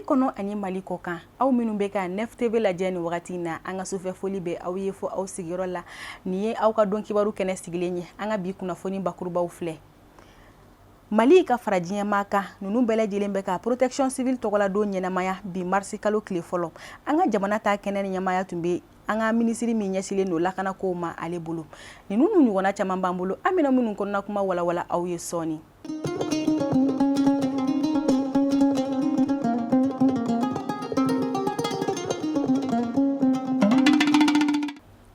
Mali kɔnɔ ani Mali kɔ kan, aw minnu bɛ ka Nef TV lajɛ nin wagati in na, an ka sufɛ foli bɛ aw ye fo aw sigiyɔrɔ la. Nin ye aw ka don kibaru kɛnɛ sigilen ye. An ka bi kunnafoni bakurubaw filɛ: Mali ka fara diɲɛmaa kan, ninnu bɛɛ lajɛlen bɛ ka protection civile tɔgɔladon ɲɛnamaya bi marisi kalo tile fɔlɔ. An ka jamana ta kɛnɛ ni ɲɛmaaya tun bɛ an ka minisiri min ɲɛsilen don lakanakow ma, ale bolo. Ninnu n'u ɲɔgɔnna caman b'an bolo, an bɛna minnu kɔnɔna kuma walawala aw ye sɔɔni.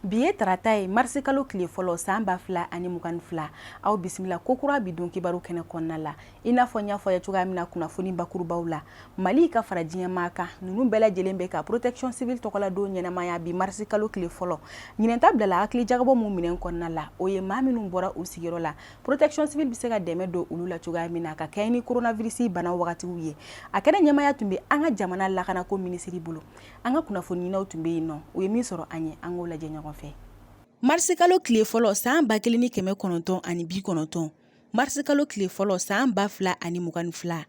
Bi ye tarata ye, marisi kalo tile fɔlɔ, san 2022. Aw bisimila kokura bi don kibaru kɛnɛ kɔnɔna la. I n'a fɔ n y'a fɔ ye cogoya min na kunnafoni bakurubaw la, Mali ka fara diɲɛmaa kan, ninnu bɛɛ lajɛlen bɛ ka protection civile tɔgɔladon ɲɛnamaya bi marisi kalo tile fɔlɔ. Ɲinɛn ta bilala hakili jagabɔ mun minɛn kɔnɔna la, o ye maa minnu bɔra u sigiyɔrɔ la, protection civile bɛ se ka dɛmɛ don olu la cogoya min na ka kɛɲɛ ni coronavirus bana wagatiw ye. A kɛnɛ ɲɛmaaya tun bɛ an ka jamana lakanako minisiri bolo. An ka kunnafoniɲininaw tun bɛ yen nɔ, u ye min sɔrɔ an ye, an k'o lajɛ ɲɔgɔn fɛ. Marisikalo tile fɔlɔ, san 1990, marisikalo tile fɔlɔ, san 2022,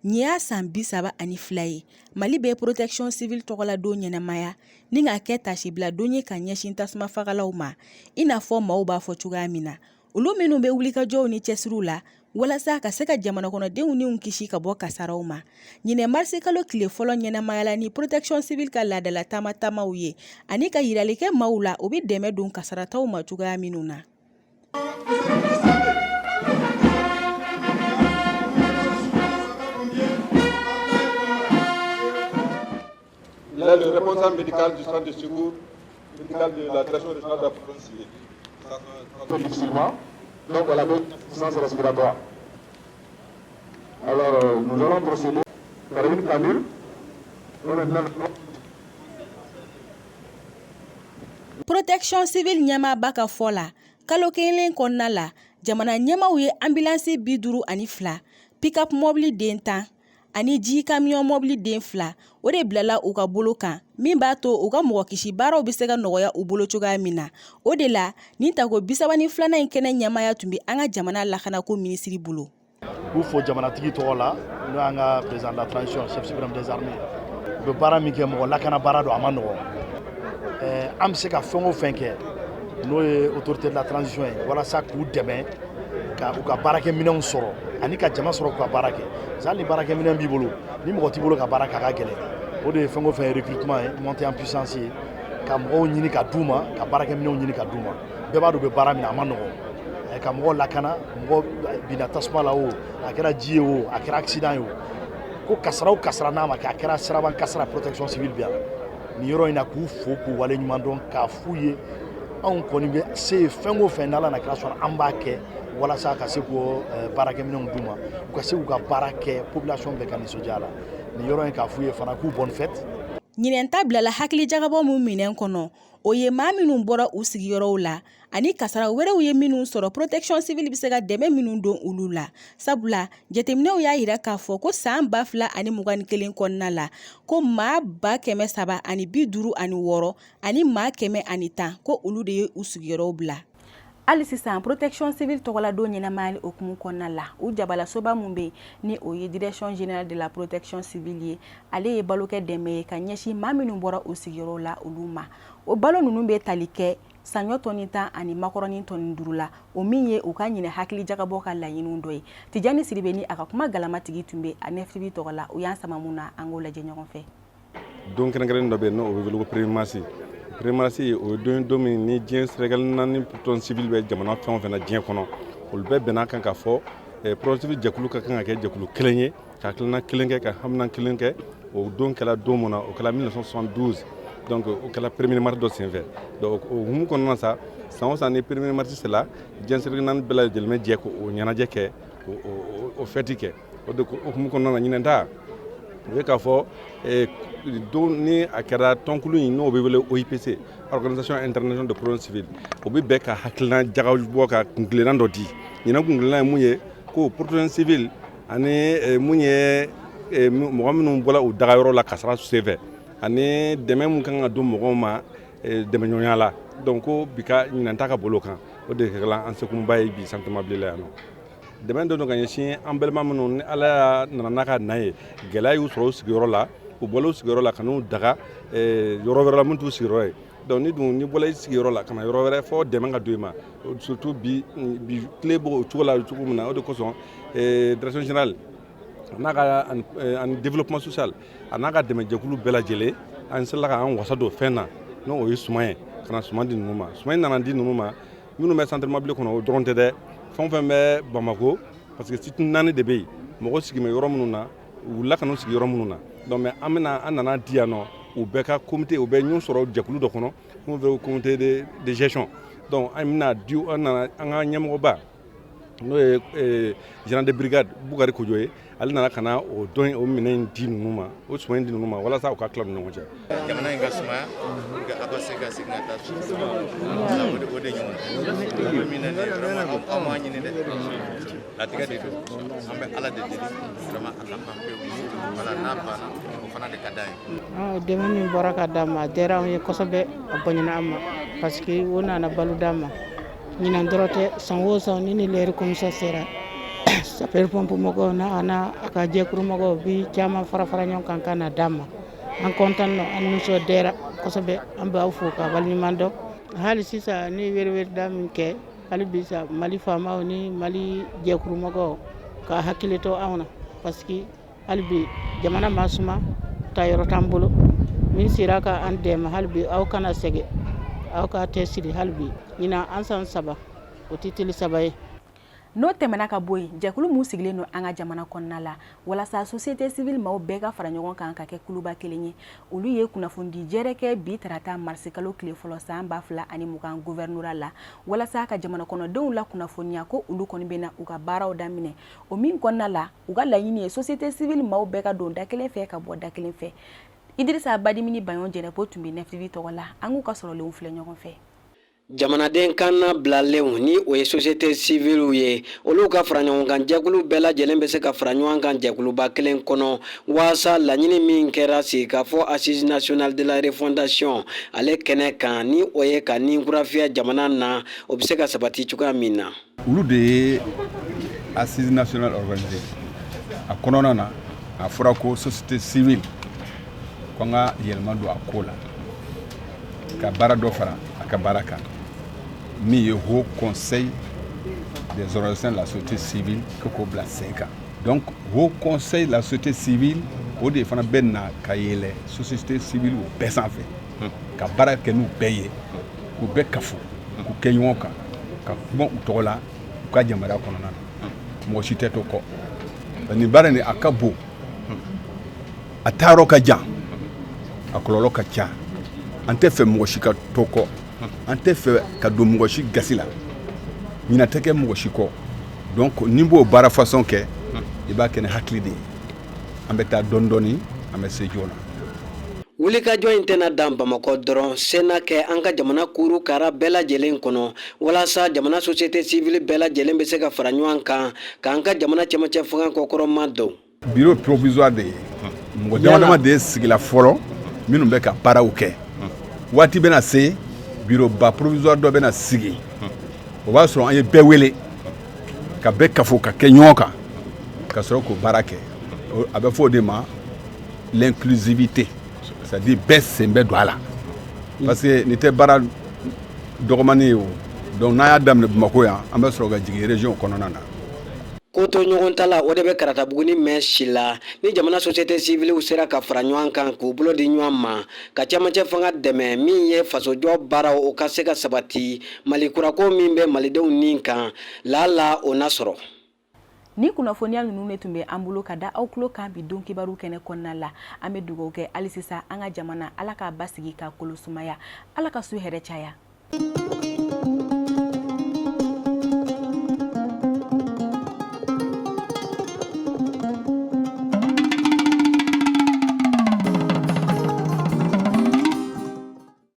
nin y'a san 32 ye Mali bɛ protection civile tɔgɔladon ɲɛnamaya ni k'a kɛ tasibila don ye ka ɲɛsin tasuma fagalaw ma. I n'a fɔ maaw b'a fɔ cogoya min na, olu minnu bɛ wulikajɔw ni cɛsiriw la walasa ka se ka jamana kɔnɔdenw niw kisi ka bɔ kasaraw ma. Ɲinɛ marisikalo tile fɔlɔ ɲɛnamayala ni protection civile ka laadala taama taamaw ye ani ka yirali kɛ maaw la u bɛ dɛmɛ don kasaratɔw ma cogoya minnu na. Il est le responsable médical du centre de secours médical de la direction régionale de la protection civile. Difficilement, donc elle avait une insuffisance respiratoire. Alors, nous allons procéder par une canule. Maintenant, Protection civile ɲɛmaaba ka fɔ la, kalo kelen kɔnɔna la, jamana ɲɛmaaw ye ambulance 52, pick-up mobili den 10 ani ji camion mobili den 2, o de bilala u ka bolo kan, min b'a to u ka mɔgɔ kisi baaraw bɛ se ka nɔgɔya u bolo cogoya min na. O de la, nin tako 32nan in kɛnɛ ɲɛmaaya tun bɛ an ka jamana lakanako minisiri bolo. K'u fo jamanatigi tɔgɔ la, n'o y'an ka président de la transition, chef suprême des armées. U bɛ baara min kɛ, mɔgɔ lakana baara don, a ma nɔgɔn. An bɛ se ka fɛn o fɛn kɛ, n'o ye autorité de la transition ye, walasa k'u dɛmɛ ka u ka baarakɛminɛnw sɔrɔ ani ka jama sɔrɔ k'u ka baara kɛ, parce que hali ni baarakɛminɛn b'i bolo, ni mɔgɔ t'i bolo ka baara kɛ, a ka gɛlɛn. O de ye fɛn o fɛn ye recrutement ye, montée en puissance ye, ka mɔgɔw ɲini ka d'u ma, ka baarakɛminɛnw ɲini ka d'u ma. Bɛɛ b'a dɔn u bɛ baara min na, a ma nɔgɔn, ka mɔgɔw lakana. Mɔgɔ binna tasuma la o, a kɛra ji ye o, a kɛra accident ye o, ko kasara o kasara n'a ma kɛ, a kɛra siraban kasara, protection civile bɛ yan nin yɔrɔ in na. K'u fo, k'u wale ɲuman dɔn, k'a f'u ye anw kɔni bɛ se ye fɛn o fɛn, n'Ala na kira sɔnna, an b'a kɛ walasa ka se k'o baarakɛminɛnw d'u ma, u ka se k'u ka baara kɛ, population bɛɛ ka nisɔndiya la nin yɔrɔ in. K'a f'u ye fana k'u bonne fête. Ɲinɛn ta bilala hakili jagabɔ mun minɛn kɔnɔ, o ye maa minnu bɔra u sigiyɔrɔw la ani kasara wɛrɛw ye minnu sɔrɔ, protection civile bɛ se ka dɛmɛ minnu don olu la. Sabula jateminɛw y'a yira k'a fɔ ko san 2021 kɔnɔna la, ko maa 356 ani maa 110, ko olu de ye u sigiyɔrɔw bila. Hali sisan, protection civile tɔgɔladon ɲɛnamayali hukumu kɔnɔna la, u jabalasoba mun bɛ yen, ni o ye direction générale de la protection civile ye, ale ye balokɛ dɛmɛ ye ka ɲɛsin maa minnu bɔra u sigiyɔrɔw la, olu ma. O balo ninnu bɛ tali kɛ saɲɔ tɔni 10 ani makɔrɔni tɔni 5 la, o min ye u ka ɲinɛ hakili jagabɔ ka laɲiniw dɔ ye. Tijani Siribe ni a ka kuma galamatigi tun bɛ a Nef TV tɔgɔ la, u y'an sama mun na, an k'o lajɛ ɲɔgɔn fɛ. Don kɛrɛnkɛrɛnnen dɔ bɛ yen, n'o bɛ wele ko premier mars. Premier mars, o ye don, don min ni diɲɛ seleke naani protection civile bɛ jamana fɛn o fɛn na diɲɛ kɔnɔ, olu bɛɛ bɛnna kan k'a fɔ protection civile jɛkulu ka kan ka kɛ jɛkulu kelen ye, ka hakilina kelen kɛ, ka hamina kelen kɛ. O don kɛra don mun na? O kɛra 1972, donc o kɛra premier mars dɔ senfɛ. Donc o hukumu kɔnɔna sa, san o san ni premier mars sera, diɲɛ seleke naani bɛɛ lajɛlen bɛ jɛ k'o ɲɛnajɛ kɛ, o fête kɛ. O de hukumu kɔnɔna na, ɲinɛn ta, o ye k'a fɔ don ni a kɛra tɔnkulu in, n'o bɛ wele OIPC, Organisation internationale de protection civile, o bɛ bɛn ka hakilina jagabɔ, ka kuntilenna dɔ di. Ɲinan kuntilenna ye mun ye? Ko protection civile ani mun ye mɔgɔ minnu bɔra u dagayɔrɔ la kasara senfɛ, ani dɛmɛ mun kan ka don mɔgɔw ma dɛmɛɲɔgɔnya la. Donc ko bi ka ɲinan ta ka bolo kan, o de kɛra an sekunba ye bi Santumabile la yan nɔ. Dɛmɛ dɔ don ka ɲɛsin an balima minnu ni Ala y'a nana n'a ka na ye, gɛlɛya y'u sɔrɔ u sigiyɔrɔ la. U bɔla u sigiyɔrɔ la ka n'u daga yɔrɔ wɛrɛ la min t'u sigiyɔrɔ ye. Donc ni dun n'i bɔla i sigiyɔrɔ la ka na yɔrɔ wɛrɛ, fɔ dɛmɛ ka don i ma, surtout bi bi tile b'o cogo la cogo min na. O de kosɔn, direction générale n'a ka ani développement social, a n'a ka dɛmɛjɛkulu bɛɛ lajɛlen, an sela k'an wasa don fɛn na, n'o ye suman ye, ka na suman di ninnu ma. Suman in nana di ninnu ma, minnu bɛ centre mabile kɔnɔ, o dɔrɔn tɛ dɛ, fɛn o fɛn bɛ Bamako, parce que site 4 de bɛ yen, mɔgɔ sigi bɛ yɔrɔ minnu na, u wulila ka n'u sigi yɔrɔ minnu na. Donc mais an bɛna, an nana di yan nɔ, u bɛɛ ka comité, u bɛ ɲɔgɔn sɔrɔ jɛkulu dɔ kɔnɔ mun bɛ comité de gestion. Donc an bɛna di, an nana, an ka ɲɛmɔgɔba, n'o ye général de brigade Bukari Kojo ye, ale nana ka na o dɔn o minɛn in di ninnu ma, o suman in di ninnu ma, walasa u ka tila u ni ɲɔgɔn cɛ. Jamana in ka sumaya pour que aw ka se ka segin ka taa so, o de ɲɔgɔn tɛ. An bɛ min na nin ye, vraiment, aw m'a ɲini dɛ, latigɛ de don. An bɛ Ala de deli, vraiment, a ka ban pewu. Voilà, n'a banna, o fana de ka d'an ye. Dɛmɛ min bɔra ka d'an ma, a diyara anw ye kosɛbɛ, a bonyana an ma, parce que o nana balo d'an ma. Ɲinan dɔrɔn tɛ, san o san ni l'heure comme ça sera, sapeur pompier mɔgɔw n'a n'a a ka jɛkulu mɔgɔw bi caman fara fara ɲɔgɔn kan ka na d'an ma. An content, an nisɔndiyara kosɛbɛ. An b'aw fo ka waleɲuman dɔn. Hali sisan, ne ye weleweleda min kɛ hali bi sa, Mali faamaw ni Mali jɛkulu mɔgɔw ka hakili to anw na, parce que hali bi jamana ma suma, ta yɔrɔ t'an bolo. Min sera ka an dɛmɛ, hali bi aw kana sɛgɛn, aw ka cɛsiri hali bi. Ɲinan an san 3, o tɛ teli 3 ye. N'o tɛmɛna ka bɔ yen, jɛkulu mun sigilen don an ka jamana kɔnɔna la walasa société civile maaw bɛɛ ka fara ɲɔgɔn kan ka kɛ kuluba kelen ye, olu ye kunnafonidi jɛrɛ kɛ bi tarata marisikalo tile fɔlɔ san 2020 gouvernorat la, walasa ka jamana kɔnɔdenw la kunnafoniya ko olu kɔni bɛna u ka baaraw daminɛ. O min kɔnɔna la, u ka laɲini ye société civile maaw bɛɛ ka don da kelen fɛ ka bɔ da kelen fɛ. Idirisa Badimini Bayon Jɛnɛpo tun bɛ Nef TV tɔgɔ la. An k'u ka sɔrɔlenw filɛ ɲɔgɔn fɛ. Jamanaden kan bilalenw, ni o ye société civilew ye, olu ka fara ɲɔgɔn kan jɛkulu bɛɛ lajɛlen bɛ se ka fara ɲɔgɔn kan jɛkuluba kelen kɔnɔ, waasa laɲini min kɛra sigikafɔ Assise nationale de la refondation ale kɛnɛ kan, ni o ye ka ni kura fiyɛ jamana na, o bɛ se ka sabati cogoya min na. Olu de ye Assise nationale organisée. A kɔnɔna na, a fɔra ko société civile ko an ka yɛlɛma don a ko la, ka baara dɔ fara a ka baara kan, min ye Haut Conseil des organisations de la société civile, ko k'o bila sen kan. Donc Haut Conseil de la société civile, o de fana bɛ na ka yɛlɛ société civile o bɛɛ sanfɛ, ka baara kɛ n'u bɛɛ ye, k'u bɛɛ kafo, k'u kɛ ɲɔgɔn kan, ka kuma u tɔgɔ la u ka jamana kɔnɔna na. Mɔgɔ si tɛ to kɔ. Nin baara nin, a ka bon, a taayɔrɔ ka jan, a kɔlɔlɔ ka ca. An tɛ fɛ mɔgɔ si ka to kɔ, an tɛ fɛ ka don mɔgɔ si gasi la, ɲinɛ tɛ kɛ mɔgɔ si kɔ. Donc ni b'o baara façon kɛ, i b'a kɛ ni hakili de ye. An bɛ taa dɔɔni dɔɔni, an bɛ se joona. Wulikajɔ in tɛna dan Bamakɔ dɔrɔn, sena kɛ an ka jamana kuru kara bɛɛ lajɛlen kɔnɔ, walasa jamana société civile bɛɛ lajɛlen bɛ se ka fara ɲɔgɔn kan k'an ka jamana cɛmancɛ fanga kɔkɔrɔma don. Bureau provisoire de ye, mɔgɔ dama dama de ye sigila fɔlɔ minnu bɛ ka baaraw kɛ. Waati bɛna se, bureau ba provisoire dɔ bɛna sigi. O b'a sɔrɔ an ye bɛɛ wele ka bɛɛ kafo ka kɛ ɲɔgɔn kan, ka sɔrɔ k'o baara kɛ. A bɛ fɔ o de ma l'inclusivité, c'est à dire bɛɛ sen bɛ don a la, parce que nin tɛ baara dɔgɔmani ye o. Donc n'an y'a daminɛ Bamakɔ yan, an bɛ sɔrɔ ka jigin région kɔnɔna na. Ko to ɲɔgɔn ta la, o de bɛ Karatabugu mɛn si la. Ni jamana société civilew sera ka fara ɲɔgɔn kan k'u bolo di ɲɔgɔn ma ka cɛmancɛ fanga dɛmɛ, min ye fasojɔ baaraw, o ka se ka sabati, Mali kurako min bɛ malidenw nin kan laala, o na sɔrɔ. Ni kunnafoniya ninnu de tun bɛ an bolo ka da aw tulo kan bi don kibaru kɛnɛ kɔnɔna la. An bɛ dugawu kɛ hali sisan, an ka jamana, Ala k'a basigi, k'a kolo sumaya, Ala ka su hɛrɛ caya.